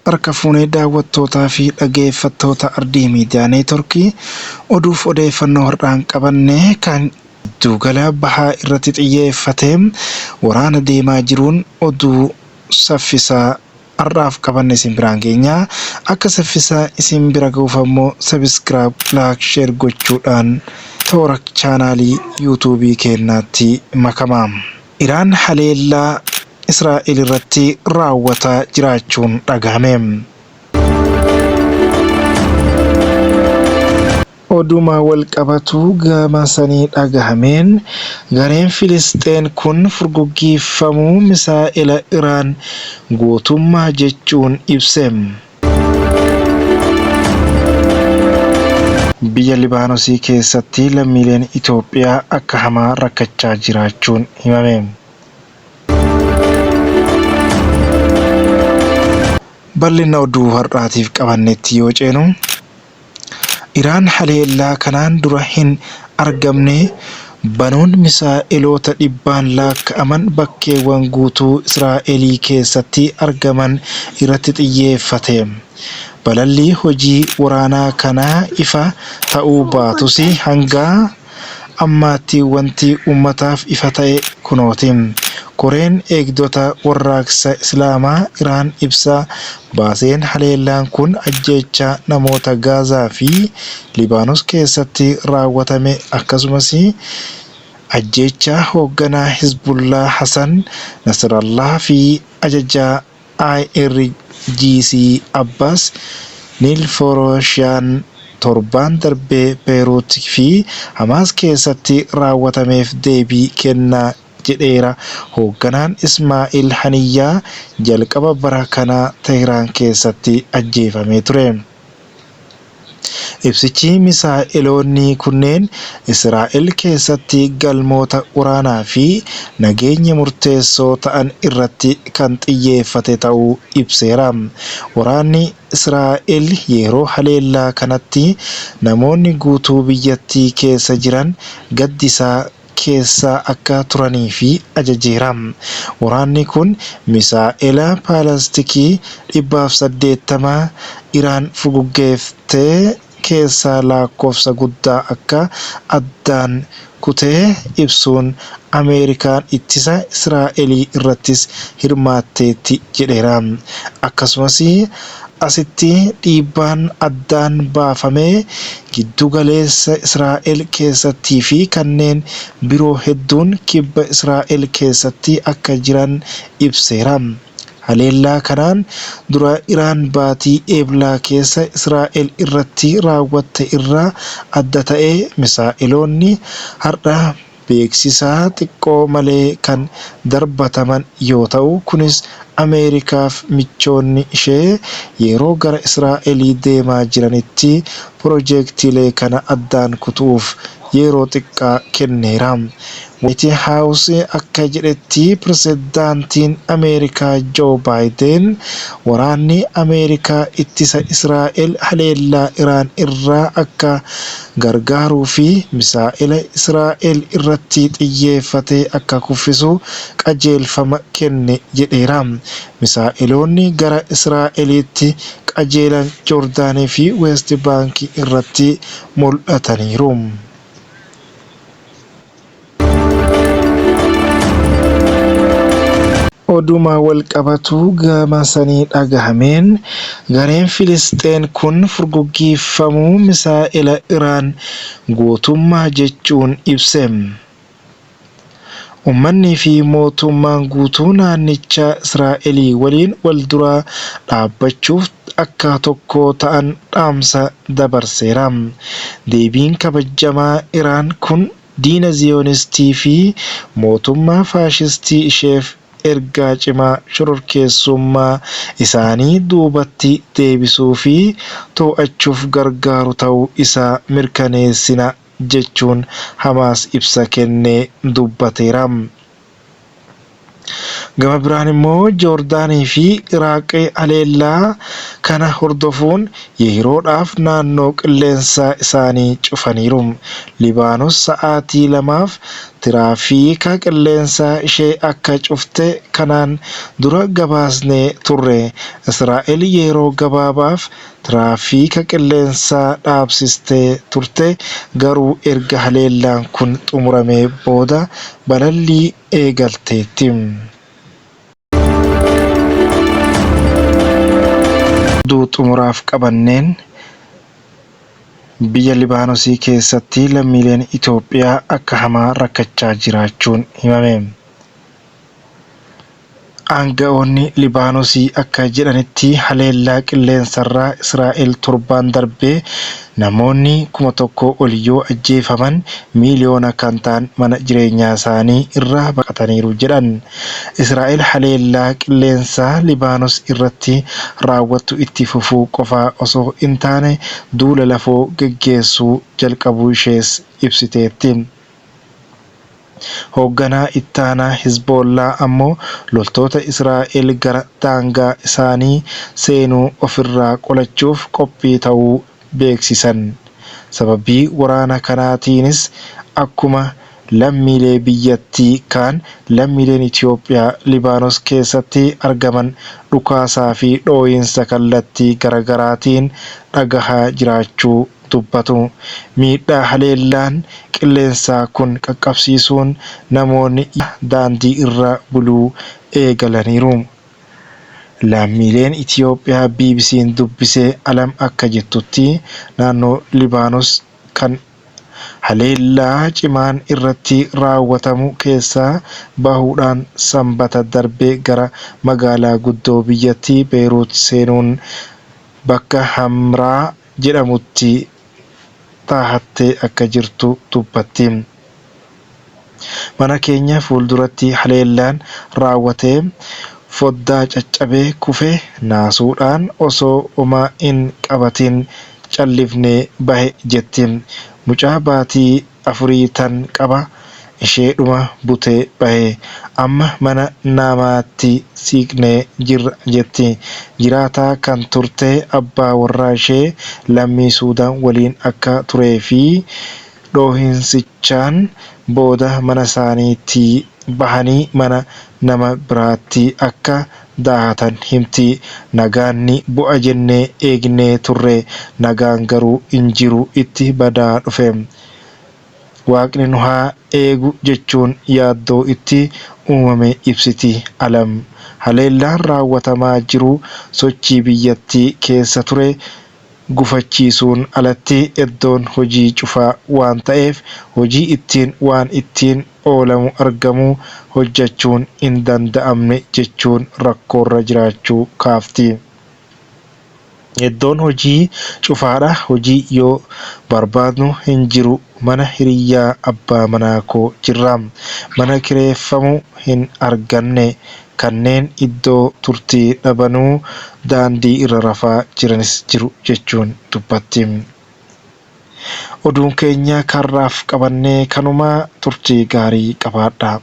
Harka fuunee daawwattootaa fi dhageeffattoota Ardii Miidiyaa Neetworkii oduuf odeeffannoo har'aan qabanne kan giddugala bahaa irratti xiyyeeffate waraana deemaa jiruun oduu saffisaa har'aaf qabanne isin biraan geenya. Akka saffisaa isin bira ga'uuf ammoo subscribe, like, share gochuudhaan toora chaanaalii yuutuubii keenyaatti makamaa. Iraan haleellaa Israa'el irratti raawwataa jiraachuun dhagahame. Oduma walqabatu gama sanii dhagahameen, gareen Filisxeen kun furguggiiffamuu misaa'ela Iraan gootummaa jechuun ibse. Biyya Libaanosii keessatti lammiileen Itoophiyaa akka hamaa rakkachaa jiraachuun himame. Bal'ina oduu har'aatiif qabannetti yoo ceenu, Iraan haleellaa kanaan dura hin argamne banuun misaa'eloota dhibbaan laakka'aman bakkeewwan guutuu Israa'elii keessatti argaman irratti xiyyeeffate. Balallii hojii waraanaa kanaa ifa ta'uu baatus hanga ammaatti wanti ummataaf ifa ta'e kunooti. Koreen Eegdota Warraaqsa Islaamaa Iraan ibsa baaseen haleellaan kun ajjeechaa namoota Gaazaa fi Libaanos keessatti raawwatame akkasumas ajjeechaa hoogganaa Hizbullaah Hasan Nasrallaah fi ajajaa IRGC Abbaas Nilforooshaan torbaan darbe Beerut fi Hamaas keessatti raawwatameef deebii kenna jedheera Hoogganaan Ismaa'il Haniyyaa jalqaba bara kanaa Tehraan keessatti ajjeefamee ture. Ibsichi misaa'eloonni kunneen Israa'el keessatti galmoota waraanaa fi nageenya murteessoo ta'an irratti kan xiyyeeffate ta'uu ibseera. Waraanni Israa'el yeroo haleellaa kanatti namoonni guutuu biyyattii keessa jiran gaddisaa keessa akka turaniifi ajajeera. Waraanni kun misaa'ela baalastikii 180 Iraan fuguggeefte keessaa lakkoofsa guddaa akka addaan kute ibsuun, Ameerikaan ittisa Israa'elii irrattis hirmaatteetti jedheera. Akkasumas asitti dhiibbaan addaan baafame giddu galeessa Israa'el keessattii fi kanneen biroo hedduun kibba Israa'el keessatti akka jiran ibseera. Haleellaa kanaan dura Iraan baatii Eeblaa keessa Israa'el irratti raawwatte irraa adda ta'ee misaa'eloonni har'a beeksisaa xiqqoo malee kan darbataman yoo ta'u, kunis Ameerikaaf michoonni ishee yeroo gara Israa'elii deemaa jiranitti pirojektiilee kana addaan kutuuf yeroo xiqqaa kenneera. Waayit Haawus akka jedhetti Pirezidaantiin Ameerikaa Joo Baayiden waraanni Ameerikaa ittisa Israa'el haleellaa Iraan irraa akka gargaaruu fi misaa'ela Israa'el irratti xiyyeeffate akka kuffisu qajeelfama kenne jedheera. Misaa'eloonni gara Israa'elitti qajeelan Joordaanii fi Weest Baank irratti mul'ataniiru. Oduma walqabatu gama sanii dhagahameen, gareen Filisxeen kun furguggiiffamuu misaa'ela Iraan gootummaa jechuun ibse. Ummanni fi mootummaan guutuu naannichaa Israa'elii waliin wal-dura dhaabbachuuf akka tokko ta'an dhaamsa dabarseera. Deebiin kabajamaa Iraan kun diina Ziyoonistii fi mootummaa faashistii isheef ergaa cimaa shororkeessummaa isaanii duubatti deebisuu fi too'achuuf gargaaru ta'uu isaa mirkaneessina jechuun Hamaas ibsa kennee dubbateera. Gama biraan immoo Joordaanii fi Iraaq haleellaa kana hordofuun yeroodhaaf naannoo qilleensaa isaanii cufaniiru. Libaanos sa'aatii lamaaf tiraafiika qilleensaa ishee akka cufte kanaan dura gabaasnee turre. Israa'el yeroo gabaabaaf tiraafiika qilleensaa dhaabsistee turte garuu erga haleellaan kun xumuramee booda balallii eegalteetti. Oduu xumuraaf qabanneen biyya Libaanosii keessatti lammiileen Itoophiyaa akka hamaa rakkachaa jiraachuun himame. Aanga'oonni Libaanosii akka jedhanitti haleellaa qilleensarraa Israa'el torbaan darbe namoonni 1,000 ol yoo ajjeefaman miiliyoona kan ta'an mana jireenyaasaanii irraa baqataniiru jedhan. Israa'el haleellaa qilleensaa Libaanos irratti raawwattu itti fufuu qofaa osoo hin taane duula lafoo geggeessuu jalqabuu ishees ibsiteetti. Hoogganaa ittaanaa Hizboollaa ammoo loltoota Israa'el gara daangaa isaanii seenuu ofirraa qolachuuf qophii ta'uu beeksisan. Sababii waraana kanaatiinis akkuma lammiilee biyyattii kaan lammiileen Itoophiyaa Libaanos keessatti argaman dhukaasaa fi dhoohinsa kallattii garagaraatiin dhagahaa jiraachuu dubbatu. Miidhaa haleellaan qilleensaa kun qaqqabsiisuun namoonni daandii irra buluu eegalaniiru. Lammiileen Itoophiyaa BBC'n dubbise Alam akka jettutti naannoo Libaanos kan haleellaa cimaan irratti raawwatamu keessaa bahuudhaan Sanbata darbe gara magaalaa guddoo biyyattii Beeruut seenuun bakka Hamraa jedhamutti taahattee akka jirtu dubbatti. Mana keenya fuulduratti haleellaan raawwatee foddaa caccabee kufe naasuudhaan osoo homaa hin qabatin callifnee bahe jetti. Mucaa baatii afurii tan qaba isheedhuma butee bahe. Amma mana namaatti siiqnee jirra jetti. Jiraataa kan turte abbaa warraa ishee lammii Suudaan waliin akka turee fi dhoohinsichaan booda manasaaniitii bahanii mana nama biraatti akka daahatan himti. Nagaan ni bu'a jennee eegnee turre. Nagaan garuu hin jiru itti badaa dhufe. Waaqni nu haa eegu jechuun yaaddoo itti uumame ibsiti Alam. Haleellaan raawwatamaa jiru sochii biyyattii keessa ture gufachiisuun alatti eddoon hojii cufaa waan ta'eef hojii ittiin waan ittiin oolamu argamu hojjechuun hin danda'amne jechuun rakkoorra jiraachuu kaafti. Iddoon hojii cufaadha. Hojii yoo barbaadnu hin jiru. Mana hiriyyaa abbaa manaa koo jirra. Mana kireeffamu hin arganne. Kanneen iddoo turtii dhabanuu daandii irra rafaa jiranis jiru jechuun dubbatti. Oduun keenya karraaf qabannee kanuma turtii gaarii qabaadha.